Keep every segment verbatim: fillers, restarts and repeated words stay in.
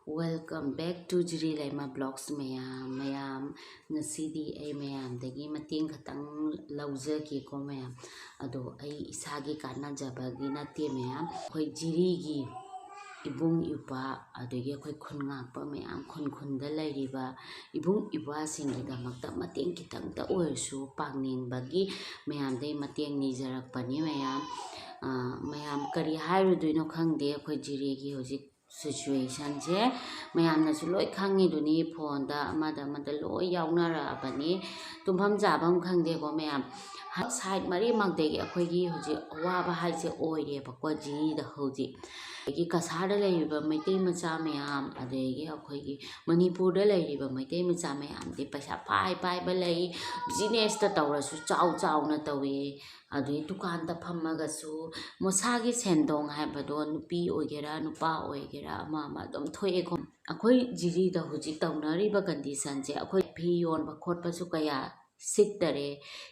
Welcome back to Jiri Leima Vlogs ꯃꯌꯥꯝ꯫ ꯃꯌꯥꯝ, ꯉꯁꯤꯗꯤ ꯑꯩ ꯃꯌꯥꯝꯗꯒꯤ ꯃꯇꯦꯡ ꯈꯛꯇꯪ ꯂꯧꯖꯒꯦꯀꯣ ꯃꯌꯥꯝ꯫ ꯑꯗꯣ ꯑꯩ ꯏꯁꯥꯒꯤ ꯀꯥꯟꯅꯖꯕꯒꯤ ꯅꯠꯇꯦ ꯃꯌꯥꯝ꯫ ꯑꯩꯈꯣꯏ ꯖꯤꯔꯤꯒꯤ ꯏꯕꯨꯡ ꯏꯄ꯭ꯋꯥ, ꯑꯗꯒꯤ ꯑꯩꯈꯣꯏ ꯈꯨꯟ ꯉꯥꯛꯄ ꯃꯌꯥꯝ, ꯈꯨꯟ ꯈꯨꯟꯗ ꯂꯩꯔꯤꯕ ꯏꯕꯨꯡ ꯏꯄ꯭ꯋꯥꯁꯤꯡꯒꯤꯗꯃꯛꯇ ꯃꯇꯦꯡ ꯈꯤꯇꯪꯇ ꯑꯣꯏꯔꯁꯨ ꯄꯥꯡꯅꯤꯡꯕꯒꯤ ꯃꯌꯥꯝꯗꯒꯤ ꯃꯇꯦꯡ ꯅꯤꯖꯔꯛꯄꯅꯤ ꯃꯌꯥꯝ꯫ ꯑ, ꯃꯌꯥꯝ ꯀꯔꯤ ꯍꯥꯏꯔꯨꯗꯣꯏꯅꯣ ꯈꯪꯗꯦ ꯑꯩꯈꯣꯏ ꯖꯤꯔꯤꯒꯤ ꯍꯧꯖꯤꯛ situationꯁꯦ꯫ ꯃꯌꯥꯝꯅꯁꯨ ꯂꯣꯏ ꯈꯪꯉꯤꯗꯨꯅꯤ, phoneꯗ ꯑꯃꯗ ꯑꯃꯗ ꯂꯣꯏ ꯌꯥꯎꯅꯔꯛꯑꯕꯅꯤ꯫ ꯇꯨꯝꯐꯝ ꯆꯥꯐꯝ ꯈꯪꯗꯦꯀꯣ ꯃꯌꯥꯝ꯫ Side ꯃꯔꯤꯃꯛꯇꯒꯤ ꯑꯩꯈꯣꯏꯒꯤ ꯍꯧꯖꯤꯛ ꯑꯋꯥꯕ ꯍꯥꯏꯁꯦ ꯑꯣꯏꯔꯦꯕꯀꯣ ꯖꯤꯔꯤꯗ ꯍꯧꯖꯤꯛ꯫ ꯑꯗꯒꯤ ꯀꯁꯥꯔꯗ ꯂꯩꯔꯤꯕ ꯃꯩꯇꯩ ꯃꯆꯥ ꯃꯌꯥꯝ, ꯑꯗꯒꯤ ꯑꯩꯈꯣꯏꯒꯤ ꯃꯅꯤꯄꯨꯔꯗ ꯂꯩꯔꯤꯕ ꯃꯩꯇꯩ ꯃꯆꯥ ꯃꯌꯥꯝꯗꯤ ꯄꯩꯁꯥ ꯄꯥꯏ ꯄꯥꯏꯕ ꯂꯩ, businessꯇ ꯇꯧꯔꯁꯨ ꯆꯥꯎ ꯆꯥꯎꯅ ꯇꯧꯏ꯫ ꯑꯗꯨꯗꯩ ꯗꯨꯀꯥꯟꯗ ꯐꯝꯃꯒꯁꯨ ꯃꯁꯥꯒꯤ ꯁꯦꯟꯗꯣꯡ ꯍꯥꯏꯕꯗꯣ ꯅꯨꯄꯤ ꯑꯣꯏꯒꯦꯔꯥ ꯅꯨꯄꯥ ꯑꯣꯏꯒꯦꯔꯥ ꯑꯃ ꯑꯃ ꯑꯗꯨꯝ ꯊꯣꯛꯑꯦꯀꯣ꯫ ꯑꯩꯈꯣꯏ ꯖꯤꯔꯤꯗ ꯍꯧꯖꯤꯛ ꯇꯧꯅꯔꯤꯕ conditionꯁꯦ, ꯑꯩꯈꯣꯏ ꯐꯤ ꯌꯣꯟꯕ ꯈꯣꯠꯄꯁꯨ ꯀꯌꯥ ꯁꯤꯠꯇꯔꯦ,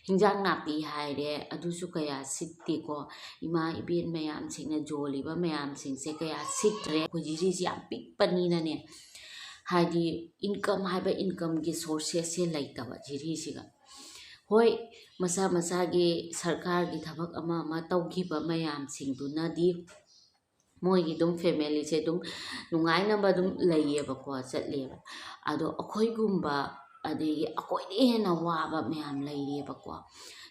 ꯍꯤꯟꯖꯥꯡ ꯅꯥꯄꯤ ꯍꯥꯏꯔꯦ ꯑꯗꯨꯁꯨ ꯀꯌꯥ ꯁꯤꯠꯇꯦꯀꯣ꯫ ꯏꯃꯥ ꯏꯕꯦꯟ ꯃꯌꯥꯝꯁꯤꯡꯅ ꯌꯣꯜꯂꯤꯕ ꯃꯌꯥꯝꯁꯤꯡꯁꯦ ꯀꯌꯥ ꯁꯤꯠꯇ꯭ꯔꯦ꯫ ꯑꯩꯈꯣꯏ ꯖꯤꯔꯤꯁꯤ ꯌꯥꯝ ꯄꯤꯛꯄꯅꯤꯅꯅꯦ, ꯍꯥꯏꯗꯤ income ꯍꯥꯏꯕ incomeꯒꯤ sourcesꯁꯦ ꯂꯩꯇꯕ ꯖꯤꯔꯤꯁꯤꯒ꯫ ꯍꯣꯏ, ꯃꯁꯥ ꯃꯁꯥꯒꯤ ꯁꯔꯀꯥꯔꯒꯤ ꯊꯕꯛ ꯑꯃ ꯑꯃ ꯇꯧꯈꯤꯕ ꯃꯌꯥꯝꯁꯤꯡꯗꯨꯅꯗꯤ ꯃꯣꯏꯒꯤ ꯑꯗꯨꯝ familyꯁꯦ ꯑꯗꯨꯝ ꯅꯨꯡꯉꯥꯏꯅꯕ ꯑꯗꯨꯝ ꯂꯩꯌꯦꯕꯀꯣ, ꯆꯠꯂꯦꯕ꯫ ꯑꯗꯣ ꯑꯩꯈꯣꯏꯒꯨꯝꯕ, ꯑꯗꯒꯤ ꯑꯩꯈꯣꯏꯗꯩ ꯍꯦꯟꯅ ꯋꯥꯕ ꯃꯌꯥꯝ ꯂꯩꯔꯤꯑꯕꯀꯣ,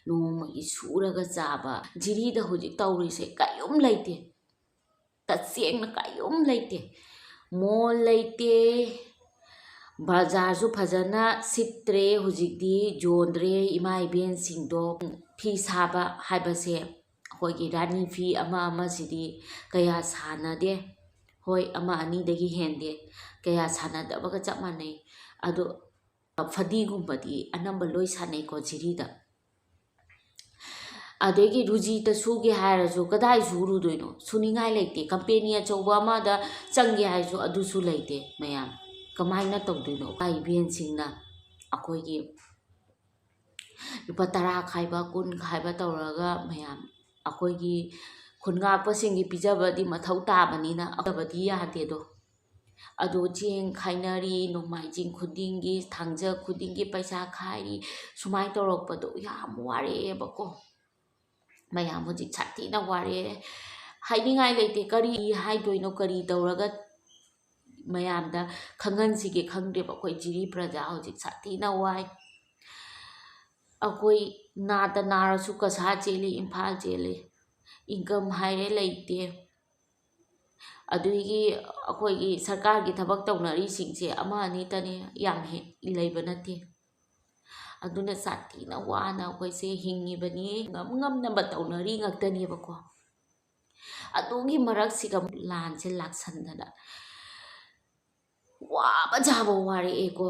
ꯅꯣꯡꯃꯒꯤ ꯁꯨꯔꯒ ꯆꯥꯕ꯫ ꯖꯤꯔꯤꯗ ꯍꯧꯖꯤꯛ ꯇꯧꯔꯤꯁꯦ ꯀꯔꯤꯝ ꯂꯩꯇꯦ, ꯇꯁꯦꯡꯅ ꯀꯔꯤꯝ ꯂꯩꯇꯦ꯫ Mall ꯂꯩꯇꯦ, ꯕꯖꯥꯔꯁꯨ ꯐꯖꯅ ꯁꯤꯠꯇ꯭ꯔꯦ ꯍꯧꯖꯤꯛꯇꯤ, ꯌꯣꯟꯗ꯭ꯔꯦ ꯏꯃꯥ ꯏꯕꯦꯟꯁꯤꯡꯗꯣ꯫ ꯐꯤ ꯁꯥꯕ ꯍꯥꯏꯕꯁꯦ, ꯑꯩꯈꯣꯏꯒꯤ ꯔꯥꯅꯤ ꯐꯤ ꯑꯃ ꯑꯃꯁꯤꯗꯤ ꯀꯌꯥ ꯁꯥꯟꯅꯗꯦ꯫ ꯍꯣꯏ, ꯑꯃ ꯑꯅꯤꯗꯒꯤ ꯍꯦꯟꯗꯦ, ꯀꯌꯥ ꯁꯥꯟꯅꯗꯕꯒ ꯆꯞ ꯃꯥꯟꯅꯩ꯫ ꯑꯗꯣ ꯐꯗꯤꯒꯨꯝꯕꯗꯤ ꯑꯅꯝꯕ ꯂꯣꯏ ꯁꯥꯟꯅꯩꯀꯣ ꯖꯤꯔꯤꯗ꯫ ꯑꯗꯒꯤ ꯔꯨꯖꯤꯇ ꯁꯨꯒꯦ ꯍꯥꯏꯔꯁꯨ ꯀꯗꯥꯏ ꯁꯨꯔꯨꯗꯣꯏꯅꯣ? ꯁꯨꯅꯤꯡꯉꯥꯏ ꯂꯩꯇꯦ꯫ Company ꯑꯆꯧꯕ ꯑꯃꯗ ꯆꯪꯒꯦ ꯍꯥꯏꯔꯁꯨ ꯑꯗꯨꯁꯨ ꯂꯩꯇꯦ ꯃꯌꯥꯝ꯫ ꯀꯃꯥꯏꯅ ꯇꯧꯗꯣꯏꯅꯣ? ꯏꯃꯥ ꯏꯕꯦꯟꯁꯤꯡꯅ ꯑꯩꯈꯣꯏꯒꯤ ꯂꯨꯄꯥ ꯇꯔꯥ ꯈꯥꯏꯕ, ꯀꯨꯟ ꯈꯥꯏꯕ ꯇꯧꯔꯒ ꯃꯌꯥꯝ ꯑꯩꯈꯣꯏꯒꯤ ꯈꯨꯟ ꯉꯥꯛꯄꯁꯤꯡꯒꯤ ꯄꯤꯖꯕꯗꯤ ꯃꯊꯧ ꯇꯥꯕꯅꯤꯅ, ꯑꯐꯕꯗꯤ ꯌꯥꯗꯦꯗꯣ꯫ ꯑꯗꯣ ꯆꯦꯡ ꯈꯥꯏꯅꯔꯤ, ꯅꯣꯡꯃꯥꯏꯖꯤꯡ ꯈꯨꯗꯤꯡꯒꯤ, ꯊꯥꯡꯖ ꯈꯨꯗꯤꯡꯒꯤ ꯄꯩꯁꯥ ꯈꯥꯏꯔꯤ, ꯁꯨꯃꯥꯏꯅ ꯇꯧꯔꯛꯄꯗꯣ ꯌꯥꯝ ꯋꯥꯔꯛꯑꯦꯕꯀꯣ꯫ ꯃꯌꯥꯝ ꯍꯧꯖꯤꯛ ꯁꯥꯊꯤꯅ ꯋꯥꯔꯛꯑꯦ꯫ ꯍꯥꯏꯅꯤꯡꯉꯥꯏ ꯂꯩꯇꯦ, ꯀꯔꯤ ꯍꯥꯏꯗꯣꯏꯅꯣ, ꯀꯔꯤ ꯇꯧꯔꯒ ꯃꯌꯥꯝꯗ ꯈꯪꯍꯟꯁꯤꯒꯦ ꯈꯪꯗ꯭ꯔꯦꯕ꯫ ꯑꯩꯈꯣꯏ ꯖꯤꯔꯤ ꯄ꯭ꯔꯖꯥ ꯍꯧꯖꯤꯛ ꯁꯥꯊꯤꯅ ꯋꯥꯏ꯫ ꯑꯩꯈꯣꯏ ꯅꯥꯗ ꯅꯥꯔꯁꯨ ꯀꯁꯥꯔ ꯆꯦꯜꯂꯤ, ꯏꯝꯐꯥꯜ ꯆꯦꯜꯂꯤ, ꯏꯟꯀꯝ ꯍꯥꯏꯔꯦ ꯂꯩꯇꯦ꯫ ꯑꯗꯨꯒꯤ ꯑꯩꯈꯣꯏꯒꯤ ꯁꯔꯀꯥꯔꯒꯤ ꯊꯕꯛ ꯇꯧꯅꯔꯤꯁꯤꯡꯁꯦ ꯑꯃ ꯑꯅꯤꯇꯅꯤ, ꯌꯥꯝ ꯍꯦ-, ꯂꯩꯕ ꯅꯠꯇꯦ꯫ ꯑꯗꯨꯅ ꯁꯥꯊꯤꯅ ꯋꯥꯅ ꯑꯩꯈꯣꯏꯁꯦ ꯍꯤꯡꯉꯤꯕꯅꯤ, ꯉꯝ ꯉꯝꯅꯕ ꯇꯧꯅꯔꯤ ꯉꯥꯛꯇꯅꯦꯕꯀꯣ꯫ ꯑꯗꯨꯒꯤ ꯃꯔꯛꯁꯤꯒ ꯂꯥꯟꯁꯦ ꯂꯥꯛꯁꯟꯗꯅ ꯋꯥꯕ ꯖꯥꯕ ꯋꯥꯔꯛꯑꯦꯀꯣ꯫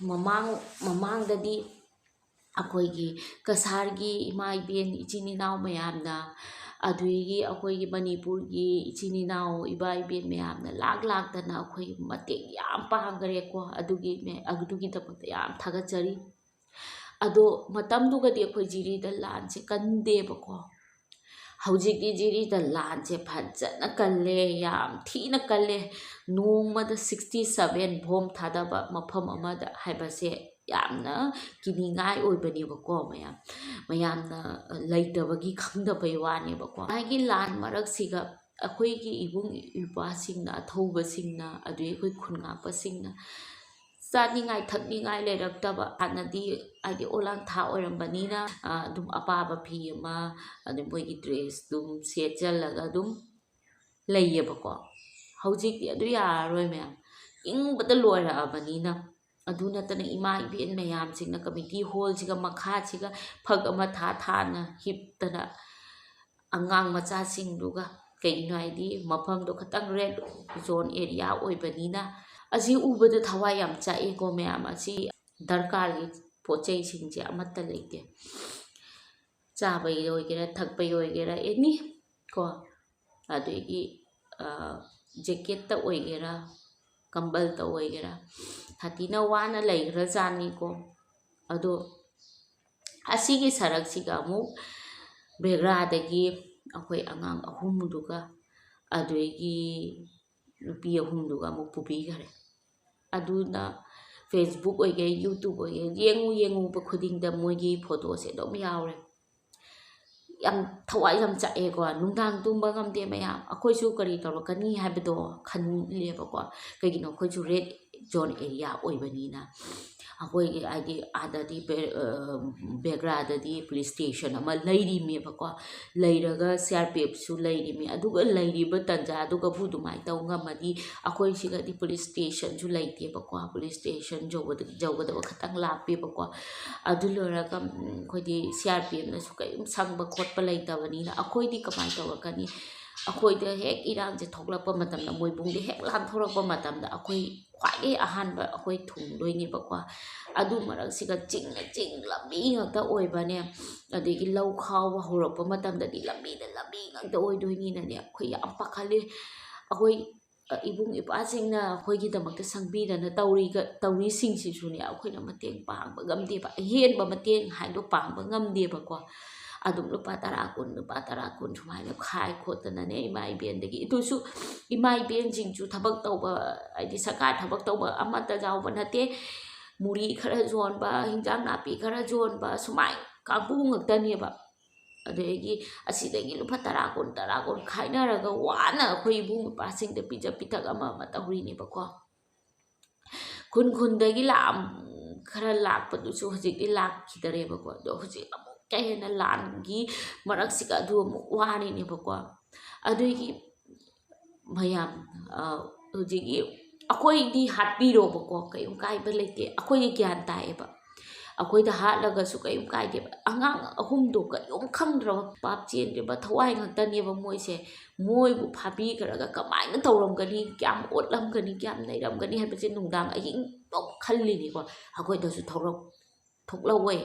ꯃꯃꯥꯡ, ꯃꯃꯥꯡꯗꯗꯤ ꯑꯩꯈꯣꯏꯒꯤ ꯀꯁꯥꯔꯒꯤ ꯏꯃꯥ ꯏꯕꯦꯟ ꯏꯆꯤꯟ ꯏꯅꯥꯎ ꯃꯌꯥꯝꯅ, ꯑꯗꯨꯗꯒꯤ ꯑꯩꯈꯣꯏꯒꯤ ꯃꯅꯤꯄꯨꯔꯒꯤ ꯏꯆꯤꯟ ꯏꯅꯥꯎ ꯏꯕꯥ ꯏꯕꯦꯟ ꯃꯌꯥꯝꯅ ꯂꯥꯛ ꯂꯥꯛꯇꯅ ꯑꯩꯈꯣꯏ ꯃꯇꯦꯡ ꯌꯥꯝ ꯄꯥꯡꯈ꯭ꯔꯦꯀꯣ꯫ ꯑꯗꯨꯒꯤ ꯃꯦ-, ꯑꯗꯨꯒꯤꯗꯃꯛꯇ ꯌꯥꯝ ꯊꯥꯒꯠꯆꯔꯤ꯫ ꯑꯗꯣ ꯃꯇꯝꯗꯨꯒꯗꯤ ꯑꯩꯈꯣꯏ ꯖꯤꯔꯤꯗ ꯂꯥꯟꯁꯦ ꯀꯟꯗꯦꯕꯀꯣ꯫ ꯍꯧꯖꯤꯛꯇꯤ ꯖꯤꯔꯤꯗ ꯂꯥꯟꯁꯦ ꯐꯖꯅ ꯀꯜꯂꯦ, ꯌꯥꯝ ꯊꯤꯅ ꯀꯜꯂꯦ꯫ ꯅꯣꯡꯃꯗ sixty seven ꯕꯣꯝ ꯊꯥꯗꯕ ꯃꯐꯝ ꯑꯃꯗ ꯍꯥꯏꯕꯁꯦ ꯌꯥꯝꯅ ꯀꯤꯅꯤꯡꯉꯥꯏ ꯑꯣꯏꯕꯅꯦꯕꯀꯣ꯫ ꯃꯌꯥꯝ, ꯃꯌꯥꯝꯅ ꯂꯩꯇꯕꯒꯤ ꯈꯪꯗꯕꯩ ꯋꯥꯅꯦꯕꯀꯣ꯫ ꯃꯥꯒꯤ ꯂꯥꯟ ꯃꯔꯛꯁꯤꯒ ꯑꯩꯈꯣꯏꯒꯤ ꯏꯕꯨꯡ ꯏꯄ꯭ꯋꯥꯁꯤꯡꯅ, ꯑꯊꯧꯕꯁꯤꯡꯅ, ꯑꯗꯨꯗꯒꯤ ꯑꯩꯈꯣꯏ ꯈꯨꯟ ꯉꯥꯛꯄꯁꯤꯡꯅ ꯆꯥꯅꯤꯡꯉꯥꯏ ꯊꯛꯅꯤꯡꯉꯥꯏ ꯂꯩꯔꯛꯇꯕ꯫ ꯍꯥꯟꯅꯗꯤ ꯍꯥꯏꯗꯤ ꯑꯣꯂꯥꯡ ꯊꯥ ꯑꯣꯏꯔꯝꯕꯅꯤꯅ, ꯑ, ꯑꯗꯨꯝ ꯑꯄꯥꯕ ꯐꯤ ꯑꯃ, ꯑꯗꯨꯝ ꯃꯣꯏꯒꯤ ꯗ꯭ꯔꯦꯁ ꯑꯗꯨꯝ ꯁꯦꯠꯆꯜꯂꯒ ꯑꯗꯨꯝ ꯂꯩꯌꯦꯕꯀꯣ꯫ ꯍꯧꯖꯤꯛꯇꯤ ꯑꯗꯨ ꯌꯥꯔꯔꯣꯏ ꯃꯌꯥꯝ, ꯏꯪꯕꯗ ꯂꯣꯏꯔꯛꯑꯕꯅꯤꯅ꯫ ꯑꯗꯨ ꯅꯠꯇꯅ ꯏꯃꯥ ꯏꯕꯦꯟ ꯃꯌꯥꯝꯁꯤꯡꯅ ꯀꯃ꯭ꯌꯨꯅꯤꯇꯤ ꯍꯣꯜꯁꯤꯒ ꯃꯈꯥꯁꯤꯒ ꯐꯛ ꯑꯃ ꯊꯥ ꯊꯥꯅ ꯍꯤꯞꯇꯅ ꯑꯉꯥꯡ ꯃꯆꯥꯁꯤꯡꯗꯨꯒ, ꯀꯩꯒꯤꯅꯣ ꯍꯥꯏꯗꯤ ꯃꯐꯝꯗꯣ ꯈꯤꯇꯪ ꯔꯦꯗ ꯖꯣꯟ ꯑꯦꯔꯤꯌꯥ ꯑꯣꯏꯕꯅꯤꯅ꯫ ꯑꯁꯤ ꯎꯕꯗ ꯊꯋꯥꯏ ꯌꯥꯝ ꯆꯥꯛꯑꯦꯀꯣ ꯃꯌꯥꯝ꯫ ꯑꯁꯤ ꯗꯔꯀꯥꯔꯒꯤ ꯄꯣꯠ ꯆꯩꯁꯤꯡꯁꯦ ꯑꯃꯠꯇ ꯂꯩꯇꯦ꯫ ꯆꯥꯕꯒꯤ ꯑꯣꯏꯒꯦꯔꯥ, ꯊꯛꯄꯒꯤ ꯑꯣꯏꯒꯦꯔꯥ, ꯑꯦꯅꯤ ꯀꯣ꯫ ꯑꯗꯒꯤ, ꯑ, ꯖꯦꯀꯦꯠꯇ ꯑꯣꯏꯒꯦꯔꯥ, ꯀꯝꯕꯜꯇ ꯑꯣꯏꯒꯦꯔꯥ, ꯁꯥꯊꯤꯅ ꯋꯥꯅ ꯂꯩꯈ꯭ꯔꯖꯥꯠꯅꯤꯀꯣ꯫ ꯑꯗꯣ ꯑꯁꯤꯒꯤ ꯁꯔꯛꯁꯤꯒ ꯑꯃꯨꯛ ꯕꯦꯒ꯭ꯔꯥꯗꯒꯤ ꯑꯩꯈꯣꯏ ꯑꯉꯥꯡ ꯑꯍꯨꯝꯗꯨꯒ, ꯑꯗꯒꯤ ꯅꯨꯄꯤ ꯑꯍꯨꯝꯗꯨꯒ ꯑꯃꯨꯛ ꯄꯨꯕꯤꯈꯔꯦ꯫ ꯑꯗꯨꯅ Facebook ꯑꯣꯏꯒꯦ, YouTube ꯑꯣꯏꯒꯦ, ꯌꯦꯡꯉꯨ ꯌꯦꯡꯉꯨꯕ ꯈꯨꯗꯤꯡꯗ ꯃꯣꯏꯒꯤ ꯐꯣꯇꯣꯁꯦ ꯑꯗꯨꯝ ꯌꯥꯎꯔꯦ꯫ ꯌꯥꯝ ꯊꯋꯥꯏ ꯌꯥꯝ ꯆꯥꯛꯑꯦꯀꯣ꯫ ꯅꯨꯡꯗꯥꯡ ꯇꯨꯝꯕ ꯉꯝꯗꯦ ꯃꯌꯥꯝ꯫ ꯑꯩꯈꯣꯏꯁꯨ ꯀꯔꯤ ꯇꯧꯔꯛꯀꯅꯤ ꯍꯥꯏꯕꯗꯣ ꯈꯜꯂꯦꯕꯀꯣ꯫ ꯀꯩꯒꯤꯅꯣ, ꯑꯩꯈꯣꯏꯁꯨ red zone area ꯑꯣꯏꯕꯅꯤꯅ꯫ ꯑꯩꯈꯣꯏꯒꯤ ꯍꯥꯏꯗꯤ ꯑꯥꯗꯗꯤ ꯕꯦ-, ꯑ, ꯕꯦꯒ꯭ꯔꯥꯗꯗꯤ police station ꯑꯃ ꯂꯩꯔꯤꯃꯦꯕꯀꯣ꯫ ꯂꯩꯔꯒ C R P Fꯁꯨ ꯂꯩꯔꯤꯃꯤ꯫ ꯑꯗꯨꯒ ꯂꯩꯔꯤꯕ ꯇꯟꯖꯥꯗꯨꯒꯕꯨ ꯑꯗꯨꯃꯥꯏꯅ ꯇꯧ ꯉꯝꯃꯗꯤ, ꯑꯩꯈꯣꯏ ꯁꯤꯒꯗꯤ police stationꯁꯨ ꯂꯩꯇꯦꯕꯀꯣ꯫ Police station ꯌꯧꯒꯗ-, ꯌꯧꯒꯗꯕ ꯈꯇꯪ ꯂꯥꯞꯄꯦꯕꯀꯣ꯫ ꯑꯗꯨ ꯂꯣꯏꯔꯒ, ꯎꯝ, ꯑꯩꯈꯣꯏꯗꯤ C R P Fꯅꯁꯨ ꯀꯔꯤꯝ ꯁꯪꯕ ꯈꯣꯠꯄ ꯂꯩꯇꯕꯅꯤꯅ ꯑꯩꯈꯣꯏꯗꯤ ꯀꯃꯥꯏꯅ ꯇꯧꯔꯛꯀꯅꯤ? ꯑꯩꯈꯣꯏꯗ ꯍꯦꯛ ꯏꯔꯥꯡꯁꯦ ꯊꯣꯛꯂꯛꯄ ꯃꯇꯝꯗ, ꯃꯣꯏꯕꯨꯡꯗ ꯍꯦꯛ ꯂꯥꯟꯊꯣꯔꯛꯄ ꯃꯇꯝꯗ ꯑꯩꯈꯣꯏ ꯈ꯭ꯋꯥꯏꯗꯒꯤ ꯑꯍꯥꯟꯕ ꯑꯩꯈꯣꯏ ꯊꯨꯡꯗꯣꯏꯅꯦꯕꯀꯣ꯫ ꯑꯗꯨ ꯃꯔꯛꯁꯤꯒ ꯆꯤꯡꯅ ꯆꯤꯡ, ꯂꯝꯕꯤ ꯉꯥꯛꯇ ꯑꯣꯏꯕꯅꯦ꯫ ꯑꯗꯒꯤ ꯂꯧ ꯈꯥꯎꯕ ꯍꯧꯔꯛꯄ ꯃꯇꯝꯗꯗꯤ ꯂꯝꯕꯤꯗ ꯂꯝꯕꯤ ꯉꯥꯛꯇ ꯑꯣꯏꯗꯣꯏꯅꯤꯅꯅꯦ, ꯑꯩꯈꯣꯏ ꯌꯥꯝ ꯄꯥꯈꯠꯂꯤ꯫ ꯑꯩꯈꯣꯏ, ꯑ, ꯏꯕꯨꯡ ꯏꯄ꯭ꯋꯥꯁꯤꯡꯅ ꯑꯩꯈꯣꯏꯒꯤꯗꯃꯛꯇ ꯁꯪꯕꯤꯗꯅ ꯇꯧꯔꯤꯒ-, ꯇꯧꯔꯤꯁꯤꯡꯁꯤꯁꯨꯅꯦ, ꯑꯩꯈꯣꯏꯅ ꯃꯇꯦꯡ ꯄꯥꯡꯕ ꯉꯝꯗꯦꯕ꯫ ꯑꯍꯦꯟꯕ ꯃꯇꯦꯡ ꯍꯥꯏꯗꯣ ꯄꯥꯡꯕ ꯉꯝꯗꯦꯕꯀꯣ꯫ ꯑꯗꯨꯝ ꯂꯨꯄꯥ ꯇꯔꯥ, ꯀꯨꯟ, ꯂꯨꯄꯥ ꯇꯔꯥ, ꯀꯨꯟ ꯁꯨꯃꯥꯏꯅ ꯈꯥꯏ ꯈꯣꯠꯇꯅꯅꯦ, ꯏꯃꯥ ꯏꯕꯦꯟꯗꯒꯤ꯫ ꯑꯗꯨꯁꯨ ꯏꯃꯥ ꯏꯕꯦꯟꯁꯤꯡꯁꯨ ꯊꯕꯛ ꯇꯧꯕ, ꯍꯥꯏꯗꯤ ꯁꯔꯀꯥꯔ ꯊꯕꯛ ꯇꯧꯕ ꯑꯃꯠꯇ ꯌꯥꯎꯕ ꯅꯠꯇꯦ꯫ ꯃꯨꯔꯤ ꯈꯔ ꯌꯣꯟꯕ, ꯍꯤꯟꯖꯥꯡ ꯅꯥꯄꯤ ꯈꯔ ꯌꯣꯟꯕ, ꯁꯨꯃꯥꯏ ꯀꯥꯡꯕꯨ ꯉꯥꯛꯇꯅꯦꯕ꯫ ꯑꯗꯒꯤ ꯑꯁꯤꯗꯒꯤ ꯂꯨꯄꯥ ꯇꯔꯥ, ꯀꯨꯟ, ꯇꯔꯥ, ꯀꯨꯟ ꯈꯥꯏꯅꯔꯒ ꯋꯥꯅ ꯑꯩꯈꯣꯏ ꯏꯕꯨꯡ ꯏꯄ꯭ꯋꯥꯁꯤꯡꯗ ꯄꯤꯖ ꯄꯤꯊꯛ ꯑꯃ ꯑꯃ ꯇꯧꯔꯤꯅꯦꯕꯀꯣ꯫ ꯈꯨꯟ ꯈꯨꯟꯗꯒꯤ ꯂꯥꯛꯑꯝ-, ꯈꯔ ꯂꯥꯛꯄꯗꯨꯁꯨ ꯍꯧꯖꯤꯛꯇꯤ ꯂꯥꯛꯈꯤꯗꯔꯦꯕꯀꯣ꯫ ꯑꯗꯣ ꯍꯧꯖꯤꯛ ꯑꯃꯨꯛꯀ ꯍꯦꯟꯅ ꯂꯥꯟꯒꯤ ꯃꯔꯛꯁꯤꯒ ꯑꯗꯨ ꯑꯃꯨꯛ ꯋꯥꯔꯤꯅꯦꯕꯀꯣ꯫ ꯑꯗꯨꯒꯤ ꯃꯌꯥꯝ, ꯑ, ꯍꯧꯖꯤꯛꯀꯤ ꯑꯩꯈꯣꯏꯗꯤ ꯍꯥꯠꯄꯤꯔꯣꯕꯀꯣ, ꯀꯩꯝ ꯀꯥꯏꯕ ꯂꯩꯇꯦ, ꯑꯩꯈꯣꯏꯗꯤ ꯒ꯭ꯌꯥꯟ ꯇꯥꯏꯌꯦꯕ꯫ ꯑꯩꯈꯣꯏꯗ ꯍꯥꯠꯂꯒꯁꯨ ꯀꯩꯝ ꯀꯥꯏꯗꯦꯕ꯫ ꯑꯉꯥꯡ ꯑꯍꯨꯝꯗꯣ ꯀꯔꯤꯝ ꯈꯪꯗ꯭ꯔꯕ, ꯄꯥꯞ ꯆꯦꯟꯗ꯭ꯔꯤꯕ ꯊꯋꯥꯏ ꯉꯥꯛꯇꯅꯦꯕ ꯃꯣꯏꯁꯦ꯫ ꯃꯣꯏꯕꯨ ꯐꯥꯕꯤꯈ꯭ꯔꯒ ꯀꯃꯥꯏꯅ ꯇꯧꯔꯝꯒꯅꯤ, ꯀꯌꯥꯝ ꯑꯣꯠꯂꯝꯒꯅꯤ, ꯀꯌꯥꯝ ꯅꯩꯔꯝꯒꯅꯤ ꯍꯥꯏꯕꯁꯦ ꯅꯨꯡꯗꯥꯡ ꯑꯍꯤꯡ ꯑꯗꯨꯝ ꯈꯜꯂꯤꯅꯤꯀꯣ꯫ ꯑꯩꯈꯣꯏꯗꯁꯨ ꯊꯧꯔꯛ-, ꯊꯣꯛꯂꯛꯑꯣꯏ,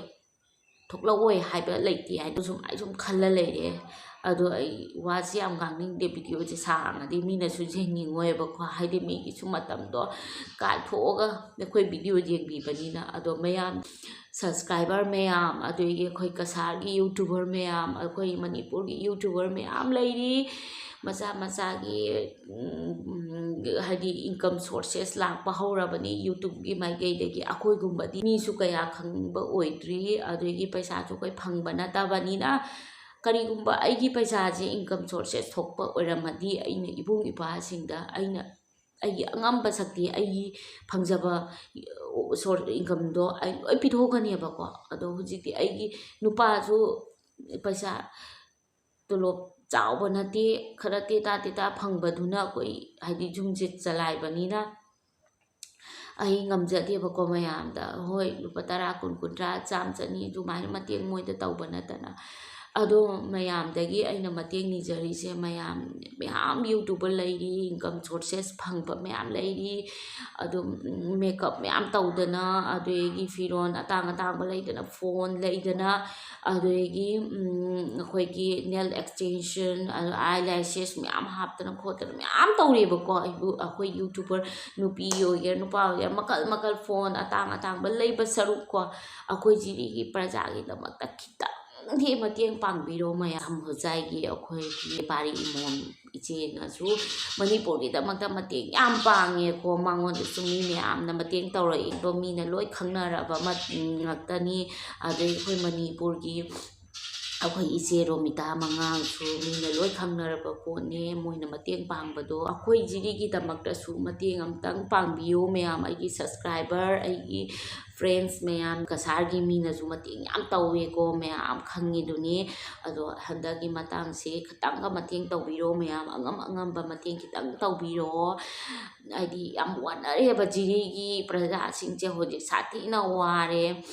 ꯊꯣꯛꯂꯛꯑꯣꯏ ꯍꯥꯏꯕ ꯂꯩꯇꯦ ꯍꯥꯏꯗꯣ ꯁꯨꯃꯥꯏ ꯁꯨꯝ ꯈꯜꯂ ꯂꯩꯔꯦ꯫ ꯑꯗꯣ ꯑꯩ ꯋꯥꯁꯦ ꯌꯥꯝ ꯉꯥꯡꯅꯤꯡꯗꯦ, videoꯁꯦ ꯁꯥꯡꯉꯗꯤ ꯃꯤꯅꯁꯨ ꯌꯦꯡꯅꯤꯡꯉꯣꯏꯕꯀꯣ, ꯍꯥꯏꯗꯤ ꯃꯤꯒꯤꯁꯨ ꯃꯇꯝꯗꯣ ꯀꯥꯏꯊꯣꯛꯑꯒ ꯑꯩꯈꯣꯏ video ꯌꯦꯡꯕꯤꯕꯅꯤꯅ꯫ ꯑꯗꯣ ꯃꯌꯥꯝ, subscriber ꯃꯌꯥꯝ, ꯑꯗꯨꯗꯒꯤ ꯑꯩꯈꯣꯏ ꯀꯁꯥꯔꯒꯤ YouTuber ꯃꯌꯥꯝ, ꯑꯩꯈꯣꯏ ꯃꯅꯤꯄꯨꯔꯒꯤ YouTuber ꯃꯌꯥꯝ ꯂꯩꯔꯤ, ꯃꯆꯥ ꯃꯆꯥꯒꯤ ꯎꯝ, ꯍꯥꯏꯗꯤ income sources ꯂꯥꯛꯄ ꯍꯧꯔꯕꯅꯤ YouTubeꯀꯤ ꯃꯥꯏꯀꯩꯗꯒꯤ꯫ ꯑꯩꯈꯣꯏꯒꯨꯝꯕꯗꯤ ꯃꯤꯁꯨ ꯀꯌꯥ ꯈꯪꯕ ꯑꯣꯏꯗ꯭ꯔꯤ, ꯑꯗꯨꯗꯒꯤ ꯄꯩꯁꯥꯁꯨ ꯑꯩꯈꯣꯏ ꯐꯪꯕ ꯅꯠꯇꯕꯅꯤꯅ꯫ ꯀꯔꯤꯒꯨꯝꯕ ꯑꯩꯒꯤ ꯄꯩꯁꯥꯁꯦ income sources ꯊꯣꯛꯄ ꯑꯣꯏꯔꯝꯃꯗꯤ, ꯑꯩꯅ ꯏꯕꯨꯡ ꯏꯄ꯭ꯋꯥꯁꯤꯡꯗ ꯑꯩꯅ ꯑꯩꯒꯤ ꯑꯉꯝꯕ ꯁꯛꯇꯤ, ꯑꯩꯒꯤ ꯐꯪꯖꯕ source incomeꯗꯣ ꯑꯩ ꯂꯣꯏ ꯄꯤꯊꯣꯛꯀꯅꯦꯕꯀꯣ꯫ ꯑꯗꯣ ꯍꯧꯖꯤꯛꯇꯤ ꯑꯩꯒꯤ ꯅꯨꯄꯥꯁꯨ ꯄꯩꯁꯥ ꯇꯣꯂꯣꯞ ꯆꯥꯎꯕ ꯅꯠꯇꯦ, ꯈꯔ ꯇꯦꯇꯥ ꯇꯦꯇꯥ ꯐꯪꯕꯗꯨꯅ ꯑꯩꯈꯣꯏ ꯍꯥꯏꯗꯤ ꯌꯨꯝꯁꯦ ꯆꯂꯥꯏꯕꯅꯤꯅ ꯑꯩ ꯉꯝꯖꯗꯦꯕꯀꯣ ꯃꯌꯥꯝꯗ꯫ ꯍꯣꯏ, ꯂꯨꯄꯥ ꯇꯔꯥ, ꯀꯨꯟ, ꯀꯨꯟꯊ꯭ꯔꯥ, ꯆꯥꯝꯃ, ꯆꯅꯤ ꯑꯗꯨꯃꯥꯏꯅ ꯃꯇꯦꯡ ꯃꯣꯏꯗ ꯇꯧꯕ ꯅꯠꯇꯅ꯫ ꯑꯗꯣ ꯃꯌꯥꯝꯗꯒꯤ ꯑꯩꯅ ꯃꯇꯦꯡ ꯅꯤꯖꯔꯤꯁꯦ, ꯃꯌꯥꯝ, ꯃꯌꯥꯝ YouTubeꯔ ꯂꯩꯔꯤ, income sources ꯐꯪꯕ ꯃꯌꯥꯝ ꯂꯩꯔꯤ꯫ ꯑꯗꯨꯝ makeup ꯃꯌꯥꯝ ꯇꯧꯗꯅ, ꯑꯗꯨꯗꯒꯤ ꯐꯤꯔꯣꯟ ꯑꯇꯥꯡ ꯑꯇꯥꯡꯕ ꯂꯩꯗꯅ, phone ꯂꯩꯗꯅ, ꯑꯗꯨꯗꯒꯤ, ꯎꯝ, ꯑꯩꯈꯣꯏꯒꯤ nail extension, ꯑꯗꯨ eyelashes ꯃꯌꯥꯝ ꯍꯥꯞꯇꯅ ꯈꯣꯠꯇꯅ ꯃꯌꯥꯝ ꯇꯧꯔꯦꯕꯀꯣ꯫ ꯑꯩꯕꯨ, ꯑꯩꯈꯣꯏ YouTuber ꯅꯨꯄꯤ ꯑꯣꯏꯒꯦꯔꯥ ꯅꯨꯄꯥ ꯑꯣꯏꯒꯦꯔꯥ, ꯃꯈꯜ ꯃꯈꯜ phone ꯑꯇꯥꯡ ꯑꯇꯥꯡꯕ ꯂꯩꯕ ꯁꯔꯨꯛꯀꯣ, ꯑꯩꯈꯣꯏ ꯖꯤꯔꯤꯒꯤ ꯄ꯭ꯔꯖꯥꯒꯤꯗꯃꯛꯇ ꯈꯤꯇꯪꯗꯤ ꯃꯇꯦꯡ ꯄꯥꯡꯕꯤꯔꯣ ꯃꯌꯥꯝ꯫ ꯍꯣꯖꯥꯏꯒꯤ ꯑꯩꯈꯣꯏꯒꯤ ꯄꯥꯔꯤ ꯏꯃꯣꯝ ꯏꯆꯦꯅꯁꯨ ꯃꯅꯤꯄꯨꯔꯒꯤꯗꯃꯛꯇ ꯃꯇꯦꯡ ꯌꯥꯝ ꯄꯥꯡꯉꯦꯀꯣ꯫ ꯃꯉꯣꯟꯗꯁꯨ ꯃꯤ ꯃꯌꯥꯝꯅ ꯃꯇꯦꯡ ꯇꯧꯔꯛꯏꯗꯣ, ꯃꯤꯅ ꯂꯣꯏ ꯈꯪꯅꯔꯕ ꯃ-, ꯉꯥꯛꯇꯅꯤ꯫ ꯑꯗꯩ ꯑꯩꯈꯣꯏ ꯃꯅꯤꯄꯨꯔꯒꯤ ꯑꯩꯈꯣꯏ ꯏꯆꯦ ꯔꯣꯃꯤꯇꯥ ꯃꯉꯥꯡꯁꯨ ꯃꯤꯅ ꯂꯣꯏ ꯈꯪꯅꯔꯕ ꯄꯣꯠꯅꯦ꯫ ꯃꯣꯏꯅ ꯃꯇꯦꯡ ꯄꯥꯡꯕꯗꯣ ꯑꯩꯈꯣꯏ ꯖꯤꯔꯤꯒꯤꯗꯃꯛꯇꯁꯨ ꯃꯇꯦꯡ ꯑꯝꯇꯪ ꯄꯥꯡꯕꯤꯌꯣ ꯃꯌꯥꯝ꯫ ꯑꯩꯒꯤ subscriber, ꯑꯩꯒꯤ friends ꯃꯌꯥꯝ, ꯀꯁꯥꯔꯒꯤ ꯃꯤꯅꯁꯨ ꯃꯇꯦꯡ ꯌꯥꯝ ꯇꯧꯋꯦꯀꯣ, ꯃꯌꯥꯝ ꯈꯪꯉꯤꯗꯨꯅꯤ꯫ ꯑꯗꯣ ꯍꯟꯗꯛꯀꯤ ꯃꯇꯥꯡꯁꯦ ꯈꯤꯇꯪꯒ ꯃꯇꯦꯡ ꯇꯧꯕꯤꯔꯣ ꯃꯌꯥꯝ, ꯑꯉꯝ ꯑꯉꯝꯕ ꯃꯇꯦꯡ ꯈꯤꯇꯪ ꯇꯧꯕꯤꯔꯣ꯫ ꯍꯥꯏꯗꯤ ꯌꯥꯝ ꯋꯥꯅꯔꯦꯕ ꯖꯤꯔꯤꯒꯤ ꯄ꯭ꯔꯖꯥꯁꯤꯡꯁꯦ ꯍꯧꯖꯤꯛ ꯁꯥꯊꯤꯅ ꯋꯥꯔꯦ꯫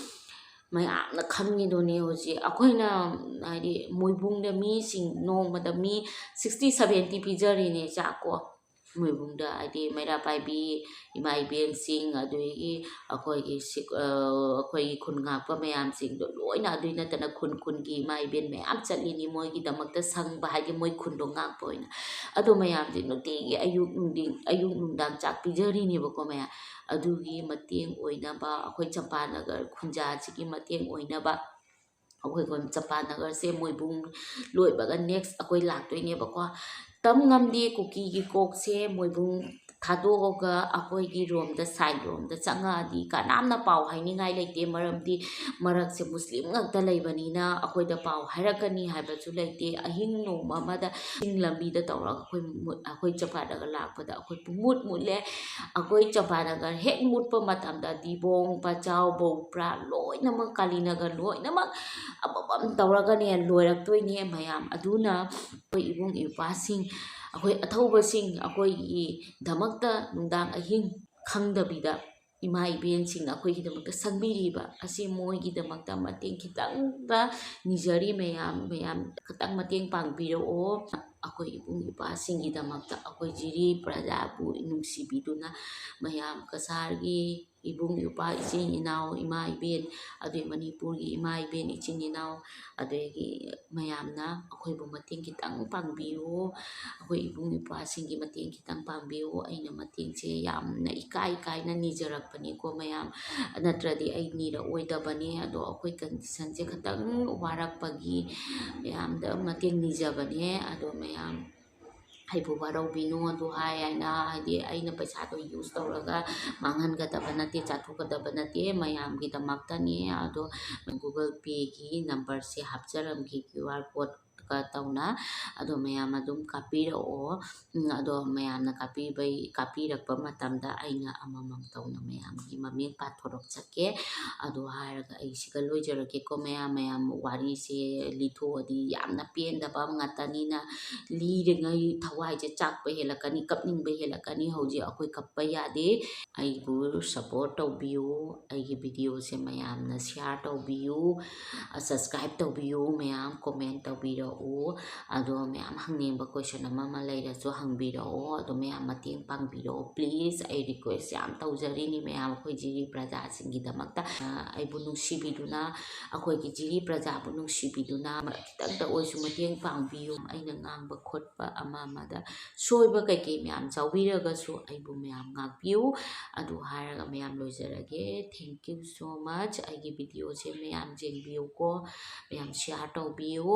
ꯃꯌꯥꯝꯅ ꯈꯪꯉꯤꯗꯨꯅꯤ ꯍꯧꯖꯤꯛ꯫ ꯑꯩꯈꯣꯏꯅ ꯍꯥꯏꯗꯤ ꯃꯣꯏꯕꯨꯡꯗ ꯃꯤꯁꯤꯡ ꯅꯣꯡꯃꯗ ꯃꯤ sixty seventy ꯄꯤꯖꯔꯤꯅꯦ ꯆꯥꯛꯀꯣ꯫ ꯃꯣꯏꯕꯨꯡꯗ ꯍꯥꯏꯗꯤ ꯃꯩꯔꯥ ꯄꯥꯏꯕꯤ ꯏꯃꯥ ꯏꯕꯦꯟꯁꯤꯡ, ꯑꯗꯨꯗꯒꯤ ꯑꯩꯈꯣꯏꯒꯤ ꯁꯤ-, ꯑ, ꯑꯩꯈꯣꯏꯒꯤ ꯈꯨꯟ ꯉꯥꯛꯄ ꯃꯌꯥꯝꯁꯤꯡꯗꯣ ꯂꯣꯏꯅ, ꯑꯗꯨꯏ ꯅꯠꯇꯅ ꯈꯨꯟ ꯈꯨꯟꯒꯤ ꯏꯃꯥ ꯏꯕꯦꯟ ꯃꯌꯥꯝ ꯆꯠꯂꯤꯅꯤ ꯃꯣꯏꯒꯤꯗꯃꯛꯇ ꯁꯪꯕ, ꯍꯥꯏꯗꯤ ꯃꯣꯏ ꯈꯨꯟꯗꯣ ꯉꯥꯛꯄ ꯑꯣꯏꯅ꯫ ꯑꯗꯣ ꯃꯌꯥꯝꯁꯦ ꯅꯨꯡꯇꯤꯒꯤ ꯑꯌꯨꯛ ꯅꯨꯡꯊꯤꯟ, ꯑꯌꯨꯛ ꯅꯨꯡꯗꯥꯡ ꯆꯥꯛ ꯄꯤꯖꯔꯤꯅꯦꯕꯀꯣ ꯃꯌꯥꯝ꯫ ꯑꯗꯨꯒꯤ ꯃꯇꯦꯡ ꯑꯣꯏꯅꯕ, ꯑꯩꯈꯣꯏ ꯆꯝꯄꯥꯅꯒꯔ ꯈꯨꯟꯖꯥꯁꯤꯒꯤ ꯃꯇꯦꯡ ꯑꯣꯏꯅꯕ ꯑꯩꯈꯣꯏ ꯆꯝꯄꯥꯅꯒꯔꯁꯦ ꯃꯣꯏꯕꯨꯡ ꯂꯣꯏꯕꯒ next ꯑꯩꯈꯣꯏ ꯂꯥꯛꯇꯣꯏꯅꯦꯕꯀꯣ꯫ ꯇꯝ ꯉꯝꯗꯦ꯫ ꯀꯨꯀꯤꯒꯤ ꯀꯣꯛꯁꯦ ꯃꯣꯏꯕꯨꯡ ꯊꯥꯗꯣꯛꯑꯒ ꯑꯩꯈꯣꯏꯒꯤ ꯔꯣꯝꯗ, ꯁꯥꯏꯠ ꯔꯣꯝꯗ ꯆꯪꯉꯛꯑꯗꯤ ꯀꯅꯥꯝꯅ ꯄꯥꯎ ꯍꯥꯏꯅꯤꯡꯉꯥꯏ ꯂꯩꯇꯦ꯫ ꯃꯔꯝꯗꯤ ꯃꯔꯛꯁꯦ ꯃꯨꯁꯂꯤꯝ ꯉꯥꯛꯇ ꯂꯩꯕꯅꯤꯅ ꯑꯩꯈꯣꯏꯗ ꯄꯥꯎ ꯍꯥꯏꯔꯛꯀꯅꯤ ꯍꯥꯏꯕꯁꯨ ꯂꯩꯇꯦ꯫ ꯑꯍꯤꯡ ꯅꯣꯡꯃ ꯑꯃꯗ ꯆꯤꯡ ꯂꯝꯕꯤꯗ ꯇꯧꯔꯒ ꯑꯩꯈꯣꯏ ꯃꯨꯠ-, ꯑꯩꯈꯣꯏ ꯆꯝꯄꯥꯅꯒꯔ ꯂꯥꯛꯄꯗ ꯑꯩꯈꯣꯏ ꯄꯨꯡꯃꯨꯠ ꯃꯨꯠꯂꯦ꯫ ꯑꯩꯈꯣꯏ ꯆꯝꯄꯥꯅꯒꯔ ꯍꯦꯛ ꯃꯨꯠꯄ ꯃꯇꯝꯗ ꯗꯤꯕꯣꯡ, ꯄꯆꯥꯎ, ꯕꯧꯄ꯭ꯔꯥ ꯂꯣꯏꯅꯃꯛ, ꯀꯥꯂꯤꯅꯒꯔ ꯂꯣꯏꯅꯃꯛ ꯑꯃꯃꯝ ꯇꯧꯔꯒꯅꯦ ꯂꯣꯏꯔꯛꯇꯣꯏꯅꯦ ꯃꯌꯥꯝ꯫ ꯑꯗꯨꯅ ꯑꯩꯈꯣꯏ ꯏꯕꯨꯡ ꯏꯄ꯭ꯋꯥꯁꯤꯡ, ꯑꯩꯈꯣꯏ ꯑꯊꯧꯕꯁꯤꯡ, ꯑꯩꯈꯣꯏꯒꯤꯗꯃꯛꯇ ꯅꯨꯡꯗꯥꯡ ꯑꯍꯤꯡ ꯈꯪꯗꯕꯤꯗ ꯏꯃꯥ ꯏꯕꯦꯟꯁꯤꯡꯅ ꯑꯩꯈꯣꯏꯒꯤꯗꯃꯛꯇ ꯁꯪꯕꯤꯔꯤꯕ ꯑꯁꯤ ꯃꯣꯏꯒꯤꯗꯃꯛꯇ ꯃꯇꯦꯡ ꯈꯤꯇꯪꯗ ꯅꯤꯖꯔꯤ ꯃꯌꯥꯝ, ꯃꯌꯥꯝ ꯈꯤꯇꯪ ꯃꯇꯦꯡ ꯄꯥꯡꯕꯤꯔꯛꯑꯣ꯫ ꯑꯩꯈꯣꯏ ꯏꯕꯨꯡ ꯏꯄ꯭ꯋꯥꯁꯤꯡꯒꯤꯗꯃꯛꯇ ꯑꯩꯈꯣꯏ ꯖꯤꯔꯤ ꯄ꯭ꯔꯖꯥꯕꯨ ꯅꯨꯡꯁꯤꯕꯤꯗꯨꯅ ꯃꯌꯥꯝ ꯀꯁꯥꯔꯒꯤ ꯏꯕꯨꯡ ꯏꯄ꯭ꯋꯥ, ꯏꯆꯤꯟ ꯏꯅꯥꯎ, ꯏꯃꯥ ꯏꯕꯦꯟ, ꯑꯗꯩ ꯃꯅꯤꯄꯨꯔꯒꯤ ꯏꯃꯥ ꯏꯕꯦꯟ, ꯏꯆꯤꯟ ꯏꯅꯥꯎ, ꯑꯗꯒꯤ ꯃꯌꯥꯝꯅ ꯑꯩꯈꯣꯏꯕꯨ ꯃꯇꯦꯡ ꯈꯤꯇꯪ ꯄꯥꯡꯕꯤꯌꯨ꯫ ꯑꯩꯈꯣꯏ ꯏꯕꯨꯡ ꯏꯄ꯭ꯋꯥꯁꯤꯡꯒꯤ ꯃꯇꯦꯡ ꯈꯤꯇꯪ ꯄꯥꯡꯕꯤꯌꯨ꯫ ꯑꯩꯅ ꯃꯇꯦꯡꯁꯦ ꯌꯥꯝꯅ ꯏꯀꯥꯏ ꯏꯀꯥꯏꯅ ꯅꯤꯖꯔꯛꯄꯅꯤꯀꯣ ꯃꯌꯥꯝ, ꯅꯠꯇ꯭ꯔꯗꯤ ꯑꯩ ꯅꯤꯔꯛꯑꯣꯏꯗꯕꯅꯦ꯫ ꯑꯗꯣ ꯑꯩꯈꯣꯏ ꯀꯟꯗꯤꯁꯟꯁꯦ ꯈꯤꯇꯪ ꯋꯥꯔꯛꯄꯒꯤ ꯃꯌꯥꯝꯗ ꯃꯇꯦꯡ ꯅꯤꯖꯕꯅꯦ꯫ ꯑꯗꯣ ꯃꯌꯥꯝ ꯑꯩꯕꯨ ꯋꯥꯔꯧꯕꯤꯅꯨ ꯑꯗꯨ ꯍꯥꯏ ꯍꯥꯏꯅ, ꯍꯥꯏꯗꯤ ꯑꯩꯅ ꯄꯩꯁꯥꯗꯣ ꯌꯨꯁ ꯇꯧꯔꯒ ꯃꯥꯡꯍꯟꯒꯗꯕ ꯅꯠꯇꯦ, ꯆꯥꯊꯣꯛꯀꯗꯕ ꯅꯠꯇꯦ, ꯃꯌꯥꯝꯒꯤꯗꯃꯛꯇꯅꯦ꯫ ꯑꯗꯣ Google Payꯒꯤ ꯅꯝꯕꯔꯁꯦ ꯍꯥꯞꯆꯔꯝꯒꯦ, QR codeꯀ ꯇꯧꯅ꯫ ꯑꯗꯣ ꯃꯌꯥꯝ ꯑꯗꯨꯝ ꯀꯥꯞꯄꯤꯔꯛꯑꯣ꯫ ꯎꯝ, ꯑꯗꯣ ꯃꯌꯥꯝꯅ ꯀꯥꯞꯄꯤꯕꯩ, ꯀꯥꯞꯄꯤꯔꯛꯄ ꯃꯇꯝꯗ ꯑꯩꯅ ꯑꯃꯃꯝ ꯇꯧꯅ ꯃꯌꯥꯝꯒꯤ ꯃꯃꯤꯡ ꯄꯥꯊꯣꯔꯛꯆꯒꯦ꯫ ꯑꯗꯨ ꯍꯥꯏꯔꯒ ꯑꯩ ꯁꯤꯒ ꯂꯣꯏꯖꯔꯒꯦꯀꯣ ꯃꯌꯥꯝ꯫ ꯃꯌꯥꯝ ꯋꯥꯔꯤꯁꯦ ꯂꯤꯊꯣꯛꯑꯗꯤ ꯌꯥꯝꯅ ꯄꯦꯟꯗꯕ ꯉꯥꯛꯇꯅꯤꯅ, ꯂꯤꯔꯤꯉꯩ ꯊꯋꯥꯏꯁꯦ ꯆꯥꯛꯄ ꯍꯦꯜꯂꯛꯀꯅꯤ, ꯀꯞꯅꯤꯡꯕ ꯍꯦꯜꯂꯛꯀꯅꯤ꯫ ꯍꯧꯖꯤꯛ ꯑꯩꯈꯣꯏ ꯀꯞꯄ ꯌꯥꯗꯦ꯫ ꯑꯩꯕꯨ ꯁꯞꯄꯣꯔꯠ ꯇꯧꯕꯤꯌꯨ꯫ ꯑꯩꯒꯤ ꯚꯤꯗꯤꯑꯣꯁꯦ ꯃꯌꯥꯝꯅ ꯁꯤꯌꯥꯔ ꯇꯧꯕꯤꯌꯨ, ꯁꯕꯁꯀ꯭ꯔꯥꯏꯕ ꯇꯧꯕꯤꯌꯨ, ꯃꯌꯥꯝ ꯀꯣꯃꯦꯟ ꯇꯧꯕꯤꯔꯛꯎ꯫ ꯑꯗꯣ ꯃꯌꯥꯝ ꯍꯪꯅꯤꯡꯕ ꯀꯣꯏꯁꯟ ꯑꯃ ꯑꯃ ꯂꯩꯔꯁꯨ ꯍꯪꯕꯤꯔꯛꯑꯣ꯫ ꯑꯗꯣ ꯃꯌꯥꯝ ꯃꯇꯦꯡ ꯄꯥꯡꯕꯤꯔꯛꯑꯣ꯫ ꯄ꯭ꯂꯤꯁ, ꯑꯩ ꯔꯤꯀ꯭ꯋꯦꯁ ꯌꯥꯝ ꯇꯧꯖꯔꯤꯅꯤ ꯃꯌꯥꯝ, ꯑꯩꯈꯣꯏ ꯖꯤꯔꯤ ꯄ꯭ꯔꯖꯥꯁꯤꯡꯒꯤꯗꯃꯛꯇ꯫ ꯑ, ꯑꯩꯕꯨ ꯅꯨꯡꯁꯤꯕꯤꯗꯨꯅ, ꯑꯩꯈꯣꯏꯒꯤ ꯖꯤꯔꯤ ꯄ꯭ꯔꯖꯥꯕꯨ ꯅꯨꯡꯁꯤꯕꯤꯗꯨꯅ ꯈꯤꯇꯪꯇ ꯑꯣꯏꯁꯨ ꯃꯇꯦꯡ ꯄꯥꯡꯕꯤꯌꯨ꯫ ꯑꯩꯅ ꯉꯥꯡꯕ ꯈꯣꯠꯄ ꯑꯃ ꯑꯃꯗ ꯁꯣꯏꯕ ꯀꯩꯀꯩ ꯃꯌꯥꯝ ꯌꯥꯎꯕꯤꯔꯒꯁꯨ ꯑꯩꯕꯨ ꯃꯌꯥꯝ ꯉꯥꯛꯄꯤꯌꯨ꯫ ꯑꯗꯨ ꯍꯥꯏꯔꯒ ꯃꯌꯥꯝ ꯂꯣꯏꯖꯔꯒꯦ꯫ Thank you so much꯫ ꯑꯩꯒꯤ ꯚꯤꯗꯤꯑꯣꯁꯦ ꯃꯌꯥꯝ ꯌꯦꯡꯕꯤꯌꯨꯀꯣ, ꯃꯌꯥꯝ ꯁꯤꯌꯥꯔ ꯇꯧꯕꯤꯌꯨ꯫